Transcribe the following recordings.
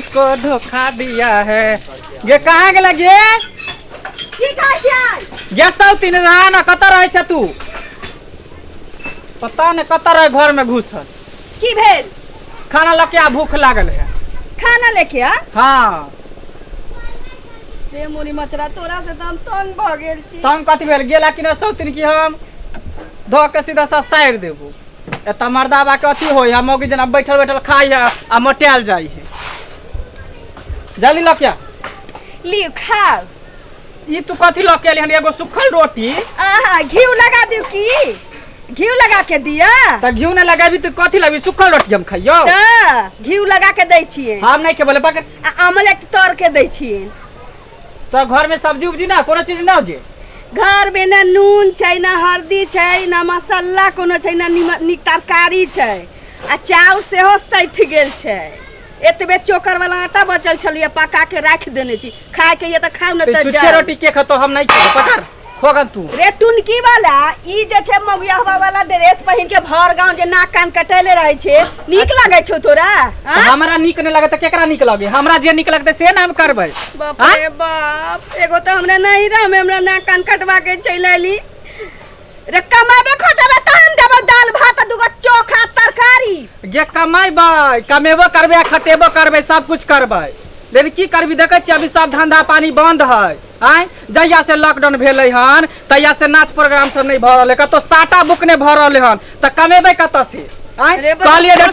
को धोखा दिया है। गे कहाँ गेला गे? की कहै छियै? गे सौतीन रहा ना, कतऽ रहै छ तू? पता नहि कतऽ रहे घर में घुसल। की भेल? खाना लऽ के आ, भूख लागल है। खाना लेके आ? हाँ। रे मोरी मचरा, तोरा से तऽ हम तंग भऽ गेल छी। तंग कथी भेल? गेला कि नहि सौतीन की हम धऽ के सीधा सा सारि देबो। एतऽ मर्दाबा के अथी होइ है, मौगी जेना बैठल बैठल खाइ है आ मोटायल जाइ है। जल्दी लऽ के आ। लियौ खाउ। ई तू कथी लऽ के एली हन? एगो सुखल रोटी। आहा, घिउ लगा दियौ की? घिउ लगा के दिअ। तऽ घिउ नहि लगाबी तऽ कथी लगबी? सुखल रोटी हम खइयौ? तऽ घिउ लगा के दै छियै। हम नहि खेबै, पकड़। आ आमलेट तर के दै छियै। तो घर में सब्जी उब्जी ना कोनो चीज ना जे? घर में ना नून छै, ना हल्दी छै, ना मसाला कोनो छै, ना नीक तरकारी छै, आ चाउर सेहो सठि गेल छै। एतबे चोकर वाला आटा बचल छलियै, पका के राखि देने छी। खाय के ये तऽ खाउ ने तऽ तऽ छुच्छे जाउ। रोटी के खेतो? हम नहीं खेबो, पकड़ खोगन तू। रे टुनकी वाला, ई जे छै मगुआवा वाला ड्रेस पहिन के भर गांव जे नाक कान कटैले रहै छै, नीक लागै छौ तोरा? तऽ आँ? हमरा नीक नहि लगत तऽ केकरा नीक लगे? हमरा जे नीक लगतै से ने हम करबै। बाप रे बाप, एगो तऽ हमरा नहीं रह हमरा नाक कान कटवा के चलि अयली। रे कमाबे खटेबे तहन देबो दाल भात आ दूगो चोखा तरकारी। गे कमेबै, कमेबो करबै आ खटेबो करबै, सब कुछ करबै, लेकिन की करबी? देखै छियै अभी सब धंधा पानी बंद है। आँय, जहिया से लॉकडाउन भेलै हन तहिया से नाच प्रोग्राम सब नहि भऽ रहलै, कतौ साटा बुक नहि भऽ रहलै हन, तऽ कमेबै कतऽ से? आँय, रे कहलियै जे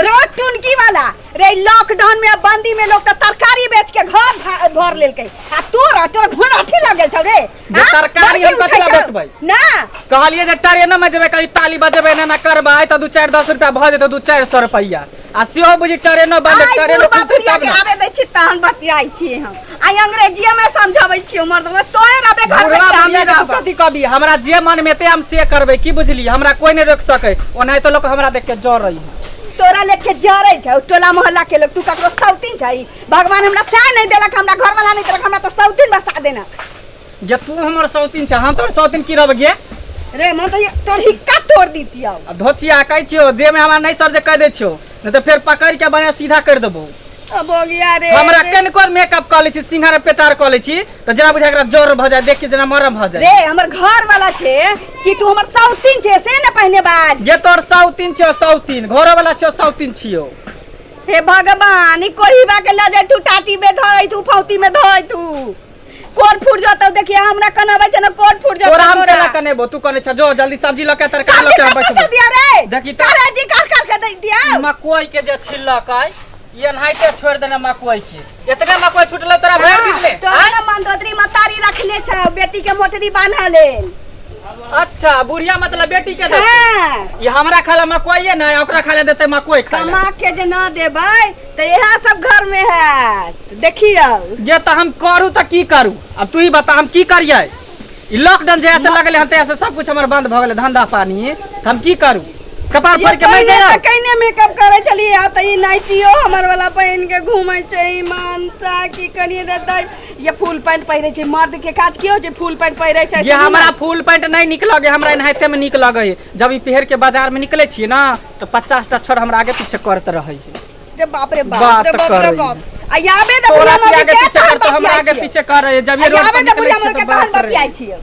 रो टुनकी वाला रे, लॉकडाउन में बंदी में लोग तऽ तरकारी बेच के घर भर लेलकै आ तोरा तोरा घुराठी लगल छौ रे। जे आँ? तरकारी हम बड़की कथी लए उठै छौ। बेचबै? ना कहलियै जे ट्रेनो में जेबै, कनि ताली बजेबै, एना एना करबै तऽ 2 4 10 रुपया भऽ जेतै, 2 4 सए रुपैआ, आ सेहो बुझी ट्रेनो बंद। आइ ट्रेनो बुढ़बा खुलतै बुढ़िया तब के ने। आबे दै छी तहन बतियाइ छी हम। आइ अंग्रेजीए में समझाबै छी मर्दवा, तोहे रहबे घर में बुढ़वा कि हम बुढ़िया के तू रहब? कथी कहबी? हमरा जे मन में एतै हम से करबै, की बुझली? हमरा कोई नहि रोकि सकै। ओनाहितो लोक हमरा देख के जरै है। तोरा लेके जरै छौ टोला मोहल्ला के लोग। तू ककरो सौतीन छै? भगवान हमरा सैह नहि देलक, हमरा घरवाला नहि देलक, हमरा तऽ सौतीन बसा देना। जे तू हमर सौतीन छै, हम तोर सौतीन की रहब गे? रे मन तऽ तोर हिक्का तोड़ दीतियौ। आ धोचिया कहै छियौ, देह में हमरा नहि सर जे कहि दै छियौ, नहि तऽ फेर पकड़ि के बढ़िया सीधा करि देबौ। अब हो गया रे। हमरा रे। कनिको मेकअप कऽ लै छी, सिंघार पेटार कऽ लै छी तऽ जेना बुझाय एकरा जर भऽ जाय, देख के जेना मरम भऽ जाय। रे हमर घर वाला छै कि तू हमर सौतीन छै से ने पहिने बाज। जे तोर सौतीन छियौ, सौतीन घरो वाला छियौ, सौतीन छियौ। हे भगवान, ई कोढ़ीबा के लऽ जाय तू टाटी में धोइ तू, फौती में धोइ तू, कोर फूट जतौ। देखिए हमरा कनाबै छै ने, कोर फूट जतौ। तोरा हम तोरा। केना कनेबो? तू कने छ, जो जल्दी सब्जी लऽ के तरकारी लऽ सब्जी के कतऽ से बैठबो। दिया रे? देखी तऽ। करे जी कर कर के दे दिया। मकई के जे छिलक है, ई एनाहिते छोड़ि देने मकई के। एतने मकई छुटलो तोरा भरि दिन में? तोरा ने मंदोदरी मतारी रखने छौ बेटी के मोटरी बान्ह लेल। अच्छा, बुढ़िया मतलब बेटी के देतै? हाँ। ई हमरा खाला मकई है ना, ओकरा खाला देतै मकई खाला। कमा के जे न देबै तऽ इएह सब घर में है, देखियौ। जे तऽ हम करू तऽ की करू? अब तू ही बता, हम की करियै? ई लॉकडाउन जहिया से लगलै हन तहिया से सब कुछ हमर बंद भऽ गेलै धंधा पानी, तऽ हम की करू? कपार फोड़ के मरि पहिने जाय? तऽ कहिने मेकअप करै छलियै, आब तऽ ई नाइटियो हमर वाला पहिन के घूमै छै। मानता की करियै रे दाइ, ये फुल पैंट पहिरै छै। मर्द के काज की होइ छै फुल पैंट पहिरै छै? जे हमरा फुल पैंट नहि नीक लगे, हमरा एनाहिते में नीक लगे है। जब ई पहिर के बाजार में निकले छियै ना तऽ 50 टा छोर हमरा आगे पीछे करत रहै है। रे बाप रे बाप, बात रे बाप रे करै। बाप, आ आबे दे तोरा बुढ़िया की आगे मौगी के पीछे तहन करतो, हमरा बतियाइ आगे छियै। पीछे करे जब ये आ रोड आबे पर दे निकले बुढ़िया छियै मौगी तऽ के तहन बाप रे। बतियाइ छियै।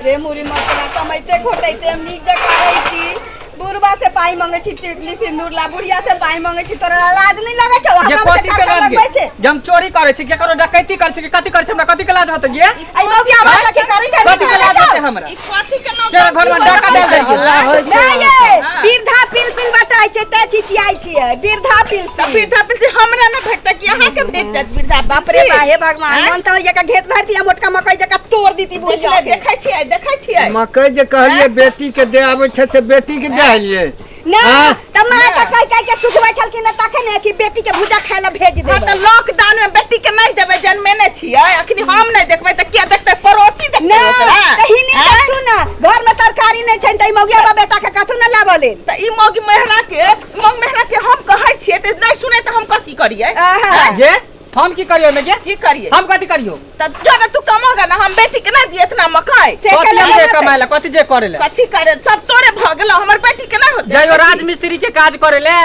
रे मुरी मसला, कमैते घोटैते हम नीक जकाँ रहै छी। बुढ़बा से पाई मंगे छी टिकली सिंदूर ला, बुढ़िया से पाई मंगे छी। तोरा लाज नहीं लगै छौ? ये हमरा से कथी के टका लाज लगबै गे? छै। जे हम चोरी करै छी, केकरो डकैती करै छी कि कथी करै छी? हमरा कथी के लाज होतै गे? आई मौगी आवाज लगे करै छै? कथी के लाज होतै हमरा? ई कथी के नाम? तेरा घर में डाका डाल दै हल्ला छै। होइ छै। नहीं ये वृद्धा पेंशन बटाइ छै तै चिचियाइ छियै। वृद्धा तऽ पेंशन, वृद्धा पेंशन हमरा नहि भेटतै कि अहाँके भेट जायत वृद्धा? बाप रे बा, हे भगवान, मन तऽ होइया के घेत भरि दिया, मोटका मकई जकाँ तोड़ दीती बुढ़िया के। देखै छियै, देखै छियै। मकई जे कहलियै बेटी के दे आबै छै से बेटी के दे आलियै? ना। हाँ? तऽ माय के कहि कहि के सुखबै छलखिन ने तखने कि बेटी के भुजा खाय लए भेज हाँ देबै। तऽ लॉकडाउन में बेटी के नहीं देबै, जन्मेने छियै अखनी। हम नहीं देखबै तऽ के देखतै? पड़ोसी देखतै ना ओकरा? तऽ हिनी आँय? देखतू ना, घर में तरकारी नहीं छै तऽ ई मौगिया बेटा के कथू न लाबऽ लेल। तऽ ई मौगी मेहरा के, मौगी मेहरा के हम कहै छियै तऽ नहीं सुनै, तऽ हम कथी करियै? आहा। गे हम की करियो मे गे? की करियै? हम कथी करियो? तऽ जो ने तू कमोगा ना, हम बेटी के ना दिए इतना मकई? से कथी केला हम जे बनतै? कमाए ला, कथी जे करे ला? कथी करे? सब तोरे भऽ गेलौ, हमर बेटी के ना होतै? जइयो राजमिस्त्री के काज करे ले।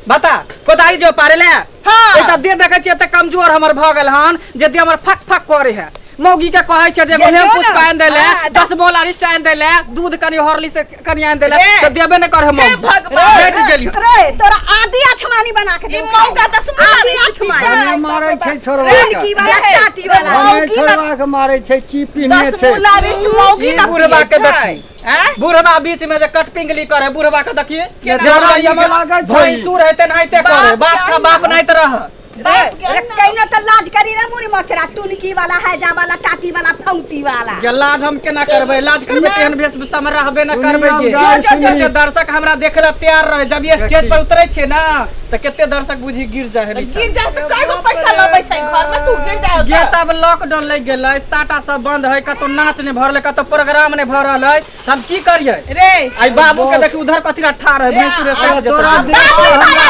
बता कोदारी जो पारे ले। हाँ। एकटा देह देखै छियै तऽ कमजोर हमर भऽ गेल हन जे देह हमर फक फक करे है। मौगी के कहै छै जे ये हेम जो पुष्प ना। आनि दै ले, हाँ, 10 बोला रिश्ता आनि दै ले, दूध कनि हॉर्लिक्स कनि आनि दै ले, रे। तऽ देबे नहि करे हे मौगी। भगवान। भेट गेलियो। रे तोरा आदि अछमानी बना के ई देबो। मौका दसमुला आदि रे। अछमानी। कने मारै छै छोड़वा के। टुनकी वाला टाटी वाला। हमे मौगी ना- छोड़वा के मारै छै की पीने छै। दसमुला रिश्त मौगी ई ना बुढ़बा के पियै छै। देखी। आँय? बुढ़बा बीच में जे कटपिंगली करे, बुढ़बा के देखिए। केना जेना नीक हमर लागै छै। भैंसुर हेतै नाहिते करे, बाप बाप छा बाप नाहित रह। बाप के रे कहिना तऽ लाज करी रे मुरी मचरा टुनकी वाला हैजा वाला टाटी वाला फौती वाला। गे लाज हम केना करबै? लाज करबै तेहन वेशभूषा में रहबे न करबै सुनियौ गे। गाय, जो, जो, जो, सुनियौ। दर्शक हमरा देखे ला तैयार रहे, जब ये स्टेज पर उतरे छियै ना तऽ कते दर्शक बुझी गिर जाय है नीचा। गिर जाय तऽ 4 गो पैसा लबै छै घर में, तू गिर जाय गे तब लॉकडाउन लागि गेलै, साटा सब बंद है, कतौ नाच नहि भऽ रहलै, कतौ प्रोग्राम नहि भऽ रहल है, तऽ हम की करियै? रे आई बाबू के देखी उधर कथी ला ठाढ़ है, भैंसुर अरे सज तोरा जेतै। देख के हमरा,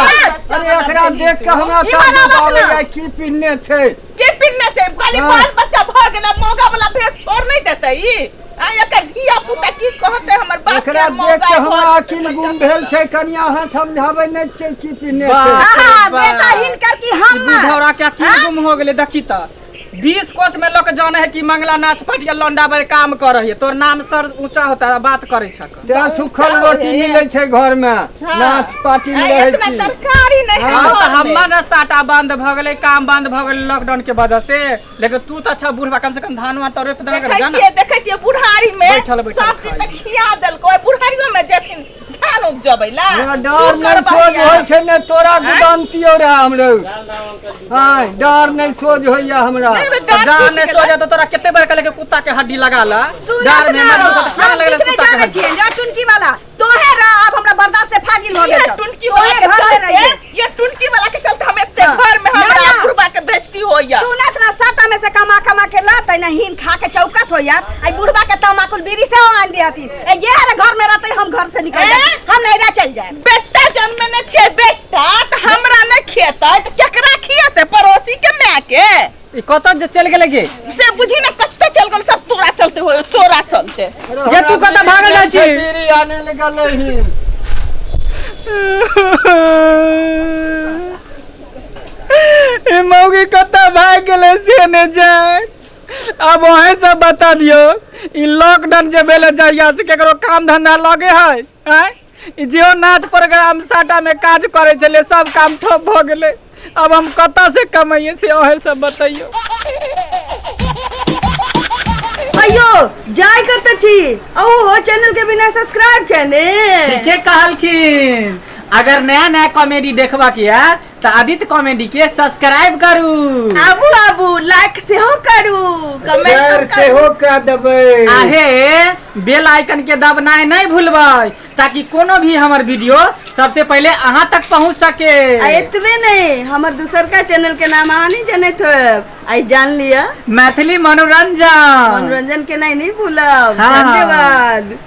अरे एकरा देख के हमरा ई वाला ताज्जुब बात आबैया, ना। की पिन्हने छै? की पिन्हने छै? खाली हाँ। बाल बच्चा भऽ गेलै, मौगा वाला भेष छोड़ नहि देतै ई। आ एकर धिया पुता की कहतै हमर बाप के एकरा देख मौगा के हमरा भऽ अकिल जेतै। गुम भेल छै। कनिया अहाँ समझाबै नहि छियै की पिन्हने बाप छै? हाँ, हाँ, रे बेटा बाप। हिनकर की हम बुढ़ौरा के अकिल गुम हो गेलै। देखी तऽ 20 कोस में लोग जाने है कि मंगला नाच पाटिया लौंडा पर काम कर रही है, तोर नाम सर ऊंचा होता है, बात करे छक। तें सुखल रोटी मिलै छै घर में, नाच पार्टी में आ, रहै इतना छी। तरकारी नहि है हाँ, तऽ घरमे। हमर ने साटा बंद भऽ गेलै, काम बंद भऽ गेलै लॉकडाउन के वजह से, लेकिन तू तऽ अच्छा बुढ़बा, कम से कम धान वान तऽ रोपि देलक देखै जाना। छियै, देखै छियै बुढ़ारी में बैठल बैठल सब दिन खाइ। तऽ खिया देलको, ओहि बुढ़ारियो में जेथिन धान उपजबै ला। हमरा डर तू नहि करबही सोझ आब। होइ छै ने तोरा गुदानतियो रहे हमरो। हाँ, डर नहि सोझ होइया हमरा। नहि, तऽ डर डर नहि सोझ तऽ तोरा कते बार कहले कुत्ता के हड्डी लगा ला। डर में मर तऽ किया हम लगल किछु नहि कुत्ता के जानै हड्डी? छियै जो टुनकी वाला तोहे रह, अब हमरा बर्दाश्त से फाजिल हो गेल ये छौ। टुनकी वाला तोहे के घर में चलते, रहिए। ये टुनकी वाला के चलते हम एते हाँ। घर में ना, हमरा ना। बुढ़बा के बेइज्जती होइया। सुनत ना, साटा में से कमा कमा के लाते ना हीन खा के चौकस होइया। आई बुढ़बा के तमाकुल बीड़ी से आन दियाती। ए ये हर घर में रहते, हम घर से निकल जाए, हम नैरा चल जाए। बेटा जन्मे ने छे बेटा तऽ हमरा नहि खेतै तऽ केकरा खियेतै? पड़ोसी के माय के। ई कतऽ जे चलि गेलै गे? से बुझी ने कतऽ चल गेल, सब तोरा चलते हो, तोरा चलते। गे तू कतऽ भागल जाइ छी? बीड़ी आने लए गेलै ही। ई मौगी कतऽ भागि गेलै से नहि जाय। अब वहीं सब बता दियौ, ई लॉकडाउन जे भेलै जहिया से केकरो काम धंधा लगे है, आँय? ई जेहो नाच प्रोग्राम साटा में काज करै छलै सब काम ठप भऽ गेलै, अब हम कतऽ से कमैयै से अहें सब बतैयौ। अयो जाय कतऽ छी? अहू चैनल के बिना सब्सक्राइब केने। ठीके कहलखिन, अगर नया नया कॉमेडी देखबा के है तऽ आदित्य कॉमेडी के सब्सक्राइब करू। आबू आबू लाइक सेहो करू, कमेंट शेयर करू। सेहो कऽ देबै। आहे बेल आइकन के दबनाइ नहि भूलबै ताकि कोनो भी हमर वीडियो सबसे पहले अहाँ तक पहुँच सके। आ एतबे नहीं, हमर दूसरका चैनल के नाम अहाँ नहीं जनैत होब, आई जान लिया मैथिली मनोरंजन। मनोरंजन के नहीं भूलब। हाँ। धन्यवाद।